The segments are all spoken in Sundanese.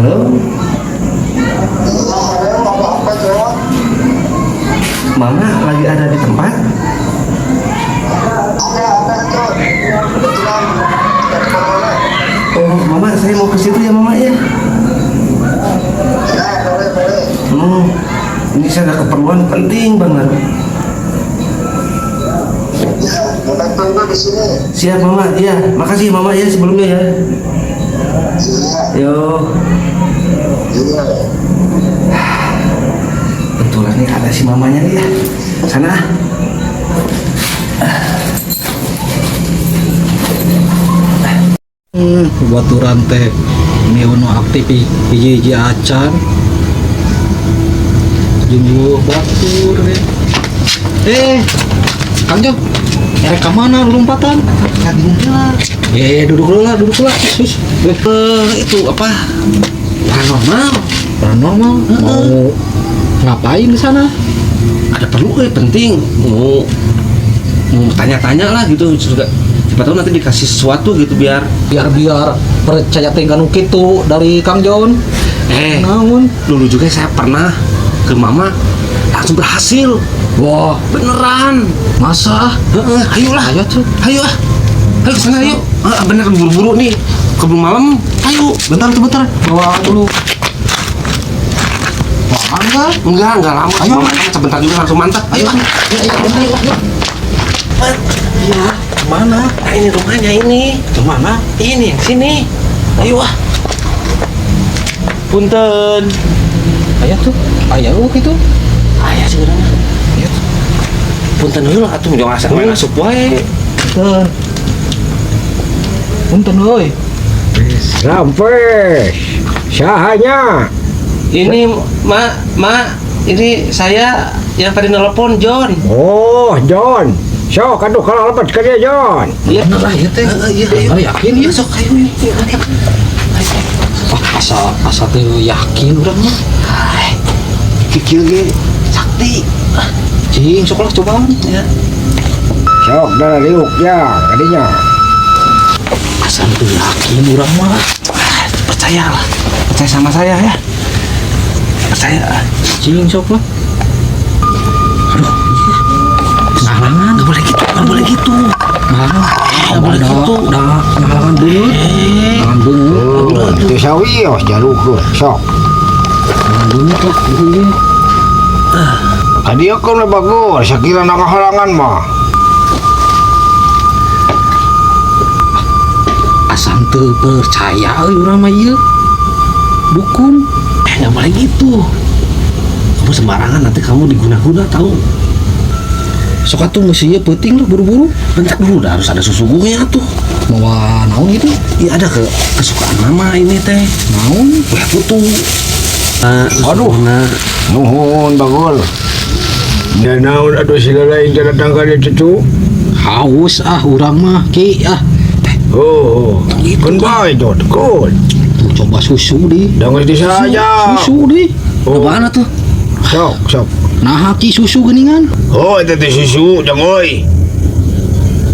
Halo. Iya, halo, ada apa, John? Mama lagi ada di tempat? Ada, John. Kebetulan tidak kemana-mana. Oh, Mama, saya mau ke situ ya, Mama ya. Ya, boleh, boleh. Ini saya ada keperluan penting banget. Ya, Bapak tunggu di sini. Siap, Mama. Iya, makasih, Mama ya, sebelumnya ya. Iya, Yo, iya. Kebetulan nih ada si mamanya nih ya. Sana ah. Baturan teh nu aktif hiji-hiji acan jeung euweuh batur deh. Eh, Kang Jon, erek ka mana lompatan? Eh, duduk dulu lah, duduk lah. Sus. Eh, itu apa? Paranormal. Paranormal mau ngapain di sana? Ada perlu penting. Mau mau tanya-tanya lah gitu juga. Siapa tahu nanti dikasih sesuatu gitu biar Biar biar percaya teh kanu kitu dari Kang Jon. Eh, Naon? Dulu juga saya pernah ke Mama langsung berhasil. Wah, Beneran. Masa? Heeh, ayolah. Ayo tuh. Ayo ah. Ayo ke sana ayo. Ah, bener buru-buru nih. Keburu malam. Ayo. Bentar tuh, bentar. Bawa dulu. Wah, enggak. Enggak lama. Ayo. Mama kan sebentar juga langsung mantap. Ayo ah. Ya, ya, bentar, ya. Iya. Mana? Nah, ini rumahnya ini. Kemana? Ini yang sini. Ayo ah. Punten. Aya tuh. Aya lu gitu. Aya sebenarnya. Iya. Punten heula atuh, jangan asa main asup wae. Punten. Punten euy. Sampai sahanya. Ini Ma, Ma, ini saya yang tadi nelpon John. Oh, John. Sok atuh kalau lepas ke dia, John. Iya. Bener lah ieu teh. Heeh, iya, ayo. Bener yakin ya? Sok ayo, ayo, ayo. Wah, asa asa teu yakin urang mah. Hai. Kikil ge sakti. Cing, sok lah cobaan. Ya. Sok dah liuk ya kadinya. Asa teu yakin urang mah. Ah, percayalah. Percaya sama saya ya. Percaya. Cing, sok lah. Aduh, iya. Ngalangan. Nggak boleh gitu, nggak boleh gitu. Ngalangan. Nggak boleh gitu. Dah, ngalangan beungeut. Ngalangan beungeut. Oh, itu sawios jalukeun. Sok. Ngalangan beungeut lah. Ieu. Kadieu kan bagus, sakira halangan mah. Asa teu percaya euy urang mah ieu. Dukun. Eh, nggak boleh gitu. Kamu sembarangan nanti kamu diguna-guna tahu. Sok atuh geus ieu peuting lah buru-buru. Bentar dulu, udah harus ada susuguhnya tuh. Mawa naon gitu? Iya, ada ke kesukaan Mama ini teh. Naon? Kue putu. Nah, Aduh. Nah, Nuhun bagul. Dan naon atuh sila lain teh datang ka dieu, cucu? Haus ah urang mah, Ki ah. Oh, keun bae John, keun. Tuh coba susu di. Da geus disaja. Susu di. Oh, mana tuh? Sok, sok. Nah, Ki, susu geuningan. Oh, eta teh susu, jang euy.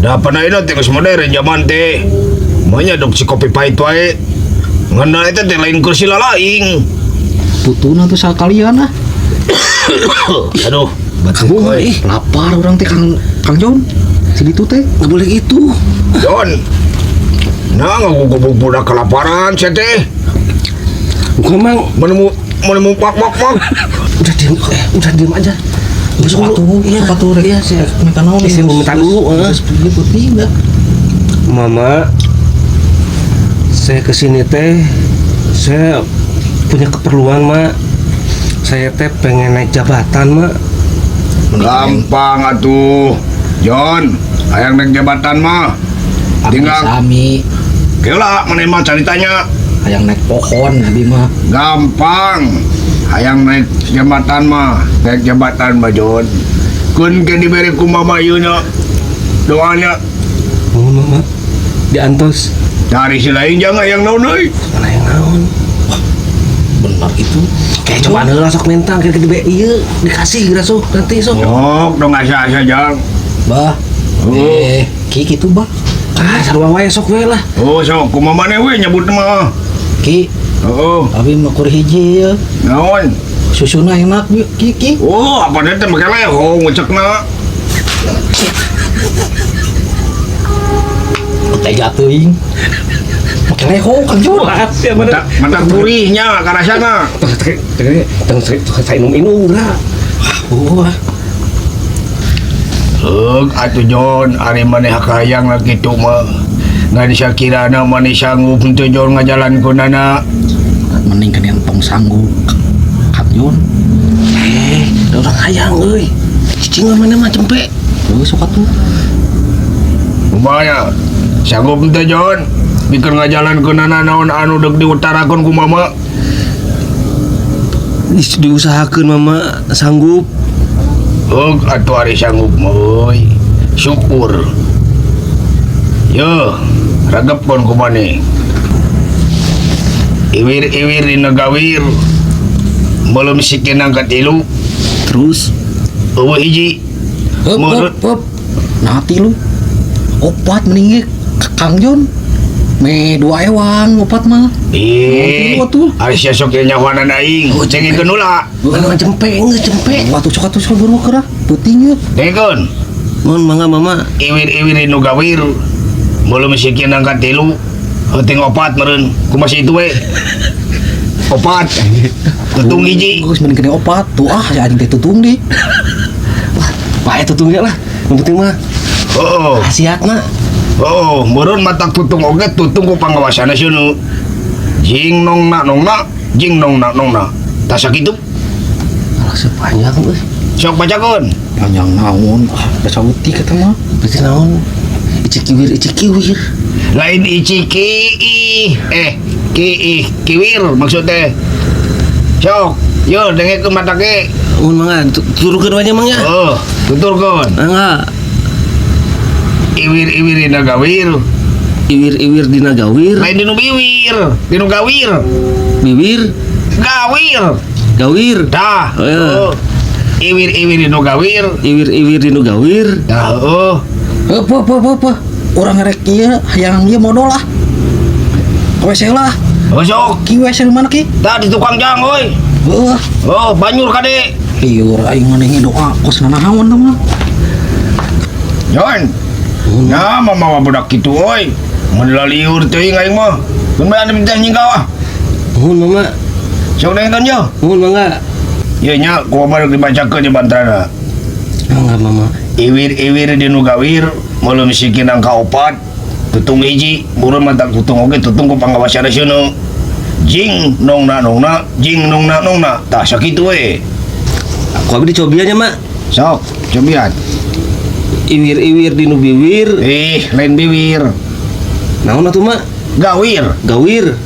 Da panaina teh geus modern zaman teh. Manya dok si kopi pahit wae. Ngan eta teh lain keur sila laing. Putuna tuh sakalian ah. Aduh, batuk euy. Lapar urang teh, Kang Kang Jon. Si ditu teh. Nggak boleh gitu. John. Nah, ngagugubug budak kelaparan sia teh. Bukan mang, Menemu menemu pak pak pak. Udah diem, eh, udah diem aja. Sok atuh, Iya, sok atuh rek. Iya, sih. Minta naon? Saya mau minta dulu, eh. Geus ieu peuting dah. Mama, saya kesini teh, saya punya keperluan, Mak. Saya teh pengen naik jabatan, Mak. Gampang atuh. John, hayang naik jabatan mah. Abdi Tinggal sami Kela maneh mah caritanya. Hayang naik pohon abi mah. Gampang. Hayang naik jabatan mah, naik jabatan mah, John. Keun ke dibere ku mama ieu nya. Doanya. Mohon, Mama. Diantos. Dari si lain jangan yang naon euy. Mana yang naon? Bener itu. Kayak cobaan heula sok mentang kira gede ieu dikasih geura sok nanti sok. Sok dong asa-asa jang. Bah. Oh. Eh, Ki kitu bah. Ah, sarua wae sok we lah. Oh, sok kumaha maneh we nyebut mah. Ki, Heeh. Abi mah kur hiji ya. Naon? Susuna enak ki ki. Oh, apa teh make lehong ngecekna. Tega teuing. Make leho Kang Jon. Mata mata gurihnya karasana. Tong saya inum-inum lah. Oh, Heug atuh Jon, ari maneh hayang lah kitu mah. Ngan sakirana maneh sanggup henteu Jon ngajalankeunana. Mending kan yang tong sanggup Kang Jon. Eh, da urang hayang euy. Cicing mah mana mah cempe. Heuh, sok atuh. Kumaha sanggup henteu Jon? Pikeun ngajalankeunana naon anu deuk diutarakeun ku mama. Diusahakeun mama sanggup. Heug atuh ari sanggup mah euy. Syukur. Yo, ragepkeun ku maneh. Iwir-iwir dina gawir. Meuleum sikina katilu, Terus eueuh hiji. Heup, Menurut- heup, heup. Nah, tilu. Opat mending ge Kang Jon. Me dua ewang opat mah. Ih, Tilu atuh. ari sia sok nyahoanan aing. Oh, Cengekeun heula. mana mah cempe geus cempe. Wah, tuh sok atuh sok buru keur ah. Peuting yeuh. Dengekeun. Mohon mangga mama. Iwir-iwir nu gawir. Meuleum sikina katilu, heuting opat meureun. Kumaha itu we? Opat. Tutung hiji. Geus mending kene opat. Tuh ah, si anjing teh tutung di. Wah, itu tutungnya lah. Yang penting mah Heeh. khasiatna. Oh, meureun matak tutung oge tutung ku pangawasanna seuneu. Jing nong na nong na, jing nong na nong na. Tah sakitu. Alah sepanjang euy. Sok bacakeun. Panjang naon? Ah, baca utik eta mah. Berarti naon? Icik kiwir, icik kiwir. Lain ici ki eh ki ih kiwir maksudnya. Sok, yo dengekeun matake. Mohon mangga tuturkeun wae nya mang ya. Oh, tuturkeun. Mangga. Iwir-iwir dina gawir, Iwir-iwir dina gawir, lain dinu biwir, dinu gawir. biwir, Gawir. gawir. Dah. Oh, iya. Oh. Iwir-iwir dinu gawir. Iwir-iwir dinu gawir. Dah, oh. Heup, heup, heup, heup. Urang rek ieu hayang ieu modal ah. Ke WC lah. Oh, sok. Ki WC di mana ki? Dah di tukang jang, oi. Heuh. Oh, banyur kade. Liur aing maneh doa kos nanaon tah mah. Jon. Nah, mama budak kitu oi. Mun laliur teuing aing mah. Mun mah anu minta nyingkau ah. Mohon mama, Sok dengekeun yo. mohon mangga. Ieu nya kumaha rek dibacakeun di bantrana. Mangga mama. Iwir-iwir dinu gawir, meuleum sikina ka opat, tutung hiji, meureun matak tutung oge tutung ku pangawasana seuneu. Jing nong na nong na, jing nong na nong na. Tah sakitu we. Ku abi dicobian nya, Mak. Sok, cobian. Iwir-iwir dinu biwir. Ih, lain biwir. Naon atuh, Mak? Gawir. Gawir.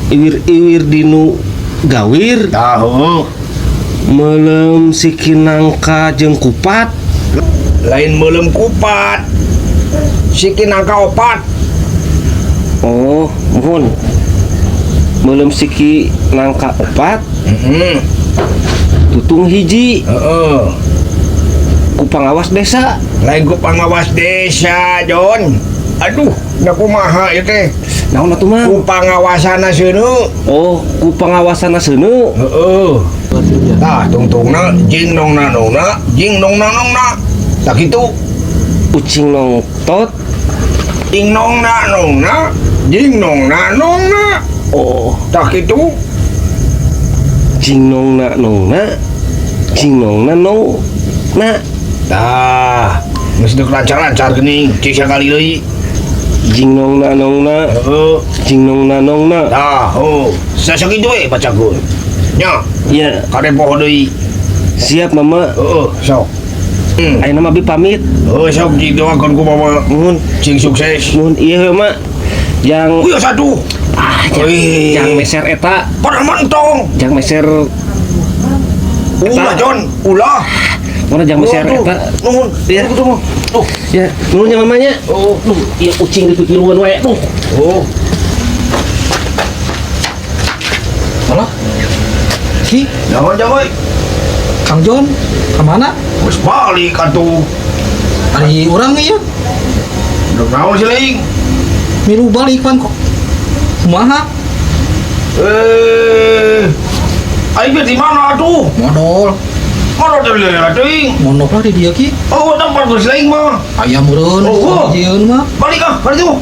Iwir-iwir dinu gawir. Tah, heuh. Meuleum sikinangka jeung kupat. Lain meuleum kupat. Siki nangka opat. Oh, mohon. Meuleum siki nangka opat, Heeh. tutung hiji Heeh. ku pangawas desa. Lain ku pangawas desa, Jon. Aduh, da kumaha ieu teh? Naon atuh mah? Ku pangawasana seuneu. Oh, ku pangawasanna seuneu. Heeh. Tah, tungtungna jing nong na nong na, jing nong na nong na. Tah kitu. Ucing nongtot. Jing nong na nong na, jing nong na nong na. Oh, Tah kitu. jing nong na nong na. Jing nong na nong na. Tah, geus deuk lancar-lancar geuning, cik sakali deui. Jing nong na nong na. Heeh. Jing nong na nong na. Tah, oh. Sakitu we bacakeun. Nya, Ya, kade poho deui. siap mama. Heeh, sok. Ayeuna mah abi pamit. Oh, sok cing doakeun ku mama. Nuhun, Cing sukses. nuhun ieu we, Mak. Jang Wih, satu. ah jang, Wih. jang meser eta, Pada mentong. jang meser Ulah, Jon. Ulah. mana jang meser Aduh, eta. Nuhun. Iya. Tuh, tuh. Ya, nuhun nya mamanya. Oh. Duh, ieu ucing dipikiruan wae. Duh. Oh. Alah. Ki, Jangan, jangan. Kang Jon, kemana? Wis balik atuh. Ari urang ieu Udah naon sih laing? milu balik pan kok. Kumaha? Eh. Aing di mana atuh? Modol. Mana teh lila teuing? Mondok lah di dia ki. Oh, tempat geus lain mah. Aya meureun. Oh, oh. Jieun mah. Balik ah, balik tuh.